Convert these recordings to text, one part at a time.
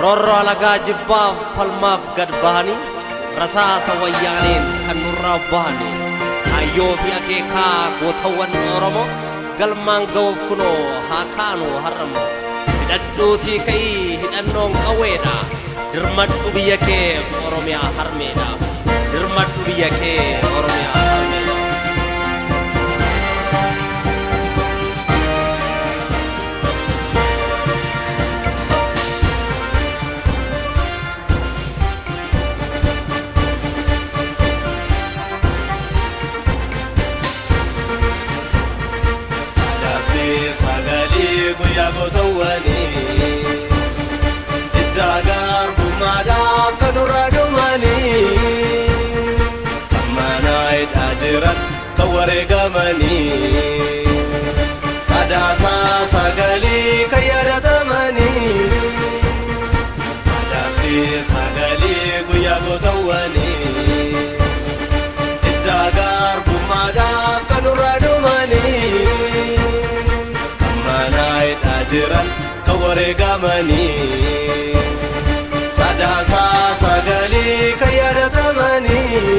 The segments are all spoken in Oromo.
Roorroo alagaa jibbaaf falmaaf gad bahanii, rasaasa wayyaaneen kan nurraa bahanii, kaayyoo fi akeekaa gootawwan Oromoo galmaan ga'uuf kunoo haa kaanu har'ammoo. Hidhadhuutii ka'ii, hidhannoon qawweedha. Dirmadhu biyya keef, Oromiyaa harmeedha. Dirmadhu biyya kee, Oromiyaa harmeedha. Sadaasni sagalii guyyaa gootawwanii, diddaa garbummaadhaaf kan nurra dhumanii, kan mana hidhaa jiran, kan wareegamanii, Sadaasa sagalii kan yaadatamanii. Sadaasni sagalii guyyaa gootawwanii, diddaa garbummaadhaaf kan nurra dhumanii, kan mana hidhaa jiran, kan wareegamanii, Sadaasa sagalii kan yaadatamanii.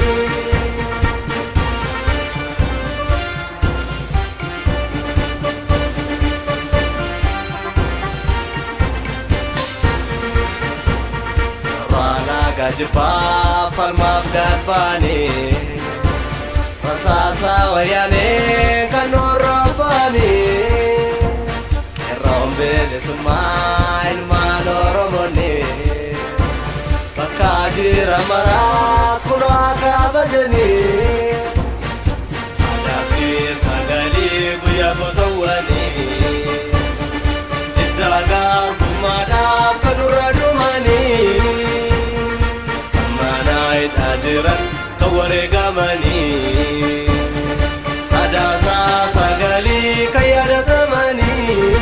Raanaa jibbaa falmaaf gad baanee, rasaasa wayyaanee kan nurra baanee, qeerroon bilisummaa ilmaan Oromoonni bakka jira maraat kunoo haa kabajanii. Sadaasni sagalii guyyaa gootawwanii, diddaa garbummaadhaaf kan nurra dhumanii, kan mana hidhaa jiran, kan wareegamanii, Sadaasa sagalii kan yaadatamanii.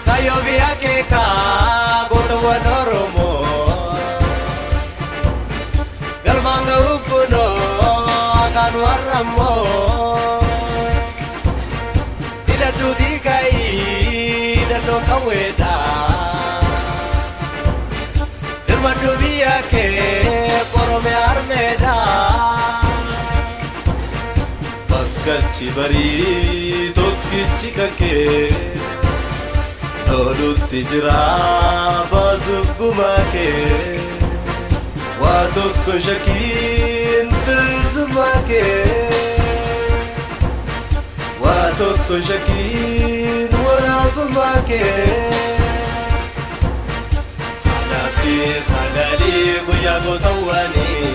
Kaayyoo fi akeekaa gootawwan Oromoo galmaan ga'uuf kunoo akaan warrammoo. Hidhadhuutii ka'ii, hidhannoo qawweedha. Dirmadhu biyya kee, Oromiyaa harmeedha. Bakkalchi barii tokkichi kan kee lolutti jira baasuuf gumaa kee, waa tokko shakkiin bilisummaa kee, waa tokko shakkiin walaabummaa kee. Sadaasni sagalii guyyaa gootawwanii,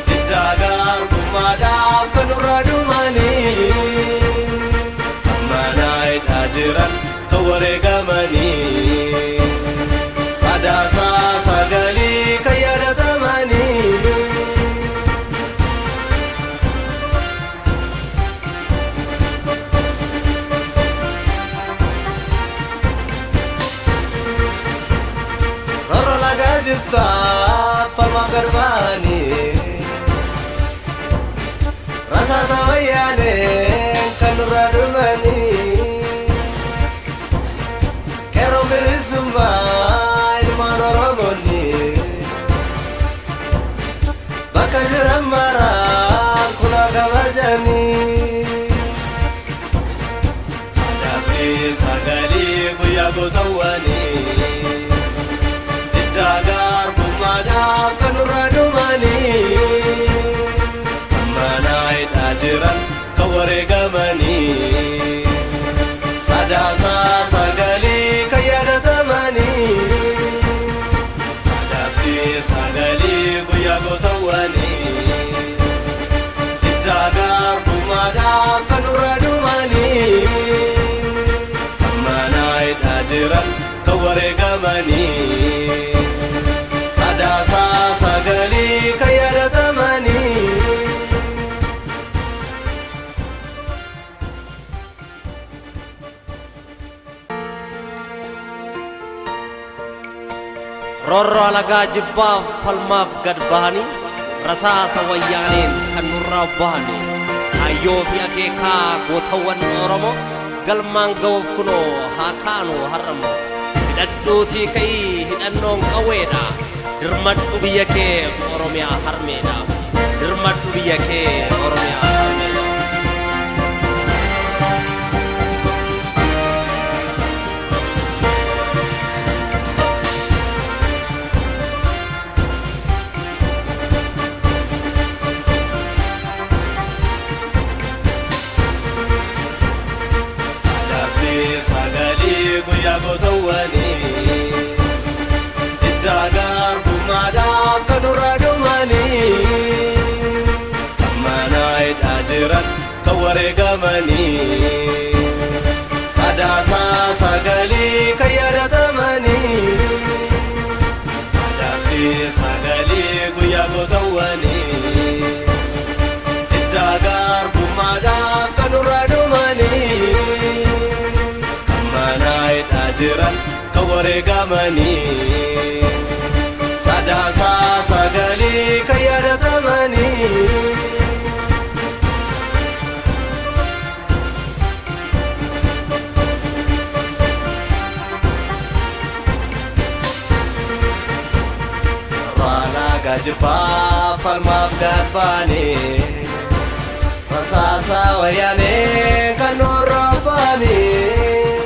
diddaa garbummaadhaaf kan nurra dhumanii, kan mana hidhaa jiran, kan wareegamanii, Sadaasa sagalii kan yaadatamanii. Roorroo alagaa jibbaa falmaaf gad ba'anii, rasaasa wayyaaneen kan nurra dhumanii, qeerroon bilisummaa ilmaan Oromoonni bakka jiran maraan kunaa kabajanii. Sadaasni sagalii guyyaa gootawwanii, diddaa garbummaadhaaf kan nurra dhumanii, kan mana hidhaa jiran, kan wareegamanii, Sadaasa sagalii kan yaadatamanii. Sadaasni sagalii guyyaa gootawwanii, diddaa garbummaadhaaf kan nurra dhumanii, kan mana hidhaa jiran, kan wareegamanii, Sadaasa sagalii kan yaadatamanii. Roorroo alagaa jibbaaf falmaaf gad bahanii, Rasaasa wayyaaneen kan nurraa bahani, kaayyoo fi akeekaa gootawwan Oromoo galmaan ga'uuf kunoo haa kaanu har'ammoo. Hidhadhuutii ka'ii, hidhannoon qawweedha. Dirmadhu biyya kee Oromiyaa harmeedha. Dirmadhu biyya kee Oromiyaa harmeedha. Sadaasni sagalii guyyaa gootawwanii, diddaa garbummaadhaaf kan nurra dhumanii, kan mana hidhaa jiran, kan wareegamanii, Sadaasaa sagalii kan yaadatamanii. Sadaasni sagalii guyyaa gootawwanii, diddaa garbummaadhaaf kan nurra dhumanii, kan mana hidhaa jiran, kan wareegamanii, Sadaasaa sagalii kan yaadatamanii. Raanaa gajibbaa falmaaf gad baanee, rasaasa wayyaanee kan nurra baanee,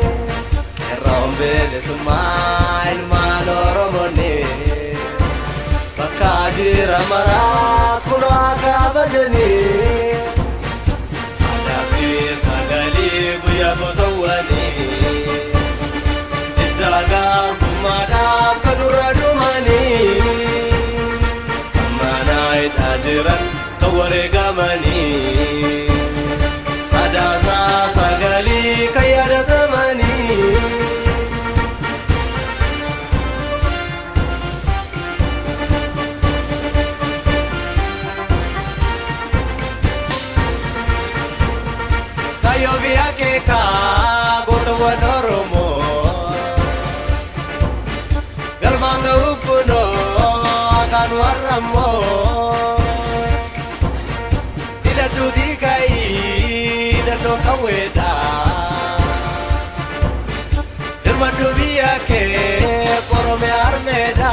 qeerroon bilisummaa ilmaan Oromoonni bakka jira maraat kunoo akka kabajanii. Sadaasni sagalii guyyaa gootawwanii, diddaa garbummaadhaaf kan nurra dhumanii, kan mana hidhaa jiran, kan wareegamanii, Sadaasaa sagalii kan yaadatamanii. Kaayyoo biyya keekaa gootawwan Oromoo galmaan ga'uuf kunoo akkaan warrammoo. Hidhadhuutii ka'ii, hidhannoo qawweedha. Dirmadhu biyya kee Oromiyaa harmeedha.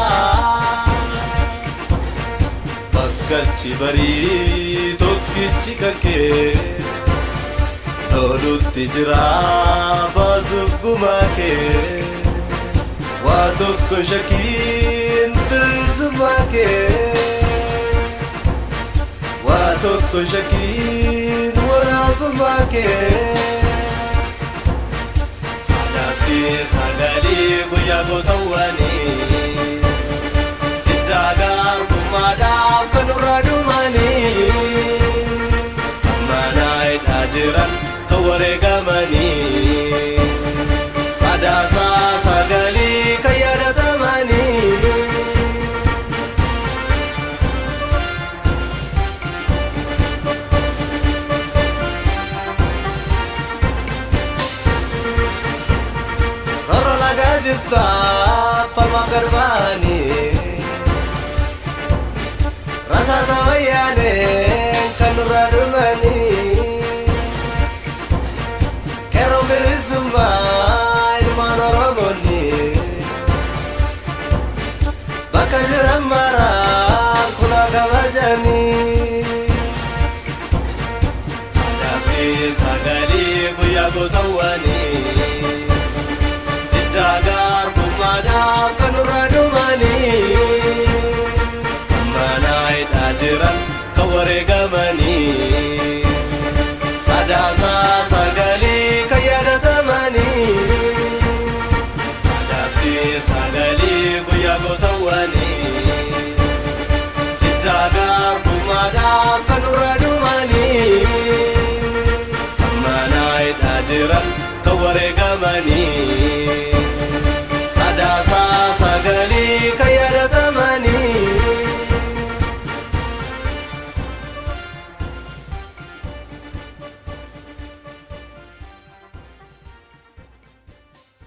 Bakkalchi barii tokkichi kan kee lolutti jira baasuuf gumaa kee, waa tokko shakkiin bilisummaa kee, waa tokko shakkiin walaabummaa kee. Sadaasni sagalii guyyaa gootawwanii, diddaa garbummaadhaaf kan nurra dhumanii, kan mana hidhaa jiran, kan wareegamanii, Sadaasaa sagalii kan yaadatamanii. Rorro lagaa jibbaa falmaaf garbaanii, rasaasa wayyaaneen kan nurra dhumanii, qeerroo bilisummaa ilmaan Oromoonni bakka jiran maraan kunaa kabajanii. Sadaasni sagalii guyyaa gootawwanii.